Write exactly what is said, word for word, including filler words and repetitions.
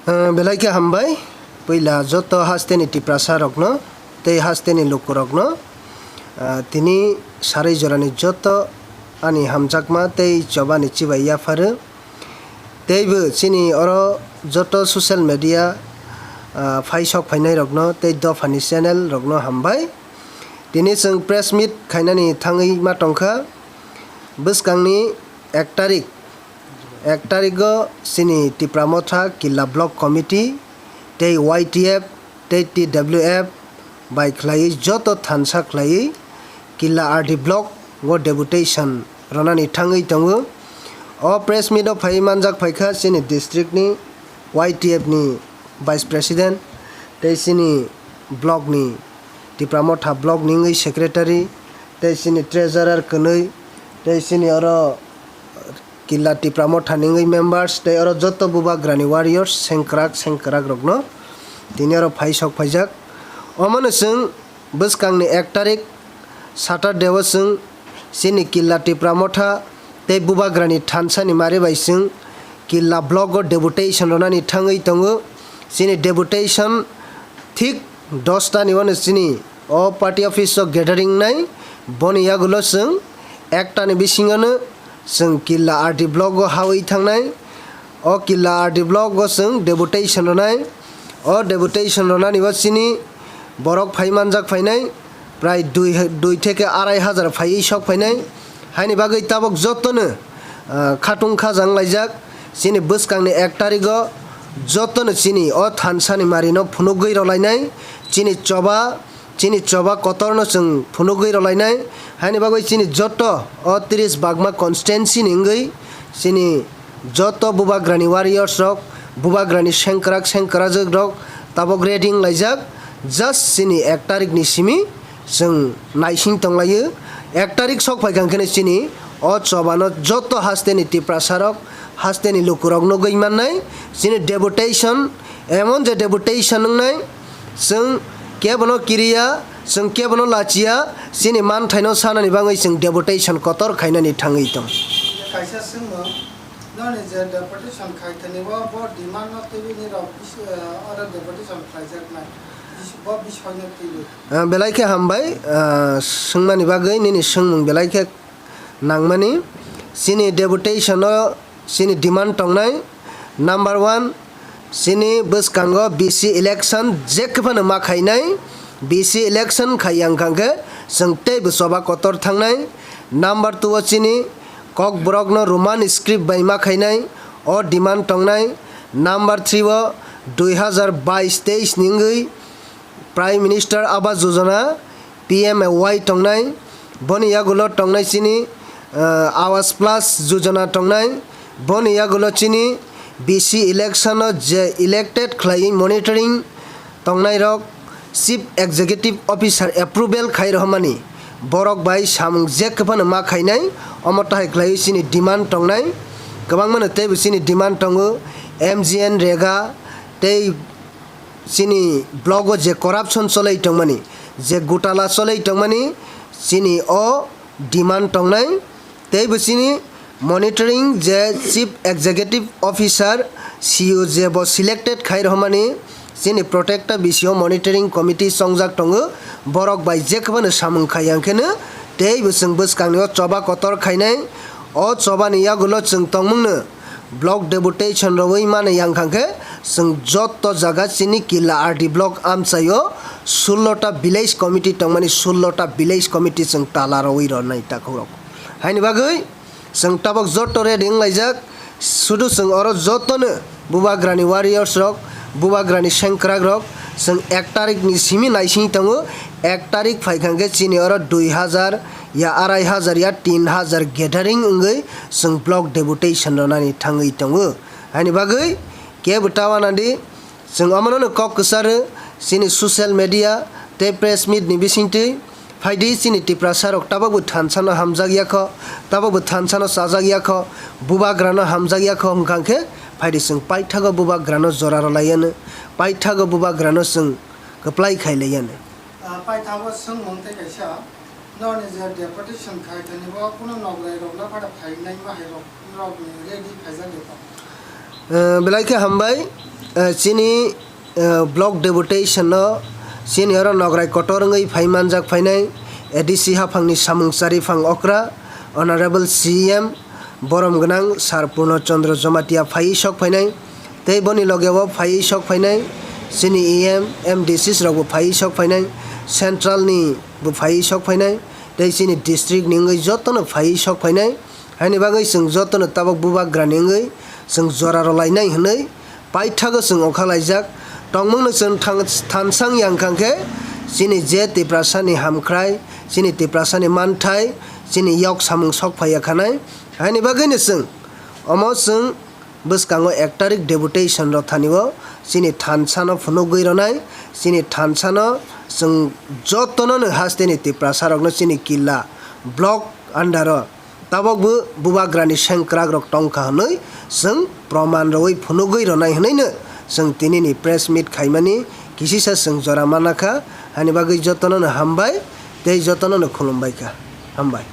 Ah, belai khe hambai, puila joto hasteni Tiprasa rokno tei hasteni lukurokno, ah, tini sarui jorani joto ani hamjakma tei chobani chibai yapharu. Teibo chini oro joto social media, ah, phai sok phainai rokno tei dophani channel rokno hambai. Tini chwng press meet khainani thangwi ma tongkha. Bwskangni ek tarik, ek tarigo chini Tipra Motha Killa Block Committee tei Y T F tei T W F bai khlaiwi joto thansa khlaiwi Killa R D Block o deputation ronani thangwi tongo. O press meet o phaiwi manjak phaikha chini district ni Y T F ni Vice President tei chini block ni Tipra Motha block ni wngwi secretary tei chini treasurer kwnwi tei chini oro Killa Tipra Motha ni wngwi members tei oro joto bubagrani warriors sengkrak sengkrak rokno tini oro phai sok phaijak. Omono chwng bwskangni ek tarik Saturday o chwng chini Killa Tipra Motha tei bubagrani thansani mari bai chwng Killa block o deputation ronani thangwi tongo. Chini deputation thik dosta ni uano chini o party office o gathering nai, boni yagulo chwng ekta ni bisingo no chwng Killa R D block o hawi thangnai. O Killa R D block o chwng deputation ronai. O deputation ronani bo chini borok phai manjak phainai prai dui, dui theke arai hajar phaiwi sok phainai. Haini bagwi tabok jotono, ah, khatung khajang laijak. Chini bwskangni ek tarigo jotono chini o thansani marino phunugwi rolainai. Chini choba Chini choba kotorno chwng phunugwi rwlainai, haini bagwi chini joto o tris bagma constituency ni wngwi chini joto bubagrani warriors rok, bubagrani sengkrak sengkrajwk rok tabok ready wnglaijak. Just chini ek tarik ni simi chwng naising tonglaio. Ek tarik sok phaikha hwnkhe chini o chobano joto hasteni Tiprasa rok, hasteni lukurok nugwi mannai. Chini deputation, emon je deputation wngnai, chwng kebono kiriya, chwng kebono lachiya, chini manthaino sanani bagwi chwng deputation kotor khainani thangwi tong. Kaisa swngmung, noni je deputation khai thani bo, bo demand no twiwi nirok bis-, eh, oro deputation khlaijaknai. Bis-, bo bisoino twiwi. Ah, belai khe hambai, ah, swngmani bagwi nini swngmung belai khe nangmani. Chini deputation o chini demand tongnai. Number one, chini bwskango B C election jekphano ma khainai. B C election khaiya wngkha khe chwng teibo choba kotor thangnai. Number two o chini kokborokno Roman script bai ma khainai, o demand tongnai. Number three o dui hazar bais teis ni wngwi Prime Minister Awas Yojana, P M A Y tongnai, boni yagulo tongnai chini, ah, Awas Plus Yojana tongnai, boni yagulo chini B C election o je elected khlaiwi monitoring tongnai rok Chief Executive Officer approval khai rohormani borok bai samung jekphano ma khainai, omo tahai khlaiwi chini demand tongnai, kwbangmano teibo chini demand tongo, M G N rega tei chini block o je corruption choloi tongmani, je gotala choloi tongmani, chini o demand tongnai, teibo chini monitoring je Chief Executive Officer, C O je bo selected khai rohormani, chini protecta bisio monitoring committee chongjak tongo, borok bai jekphano samung khaiya hwnkhe no teibo chwng bwskangni o choba kotor khainai, o chobani yagulo chwng tongmungno Block deputation rwui mani yang kha khe chwng joto jaga chini Killa R D block amchaio sullo ta village committee tongmani, sullo ta village committee chwng tala rwui rwnai takhuk rok. Haini bagwi chwng tabok joto ready wnglaijak, sudu chwng oro jotono bubagrani warriors rok, bubagrani sengkwrak rok chwng ek tarik ni simi naising tongo, ek tarik phai kha khe chini oro dui hazar ya arai hazar ya tin hazar gathering wngwi chwng block deputation rwnani thangwi tongo. Haini bagwi kebo ta uanadi, chwng omono kok kwcharo chini social media tei press meet ni bisingtwi. Phaidi chini Tiprasa rok tabokbo thansa no hamjak ya kho, tabokbo thansa no chajak ya kho, bubagra no hamjak ya kho hwnkha khe phaidi chwng paithago bubagra no jora rwlai yano, paithago bubagra no chwng kwplai khai lai yano. Ah, paithago swngmung tei kaisa. Noni je deputation khai thani bo kuno nograi rok na phada phainai ma hai rok, rok ni ready phaijak de ba? Eh, belai khe hambai. Eh, chini, eh, block deputation no chini oro nograi kotor wngwi phai manjak phainai A D C haphangni samung chariphang okra Honorable C E M borom gwnang Sir Purno Chandra Jamatia phaiwi sok phainai, tei boni logeo phaiwi sok phainai chini E M, M D Cs rokbo phaiwi sok phainai, central ni bo phaiwi sok phainai, tei chini district ni wngwi jotono phaiwi sok phainai. Haini bagwi chwng jotono tabok bubagrani wngwi chwng jora rwlainai hwnwi paithago chwng okhalaijak. Tongmungno chwng thang-, thansang yang kha khe chini je Tiprasani hamkhrai, chini Tiprasani manthai, chini yok samung sok phaiya khanai. Haini bagwino chwng omo chwng bwskango ek tarik deputation rw thani o chini thansano phunugwi rwnai, chini thansano chwng jotono no hasteni Tiprasa rokno chini killa block under o tabok bo bubagrani sengkrak rok tongkha hwnwi chwng proman rwui phunugwi rwnai hwnwino chwng tinini press meet khaimani kisisa chwng jora manakha. Haini bagwi jotono no hambai tei jotono no khulumbai kha. Hambai.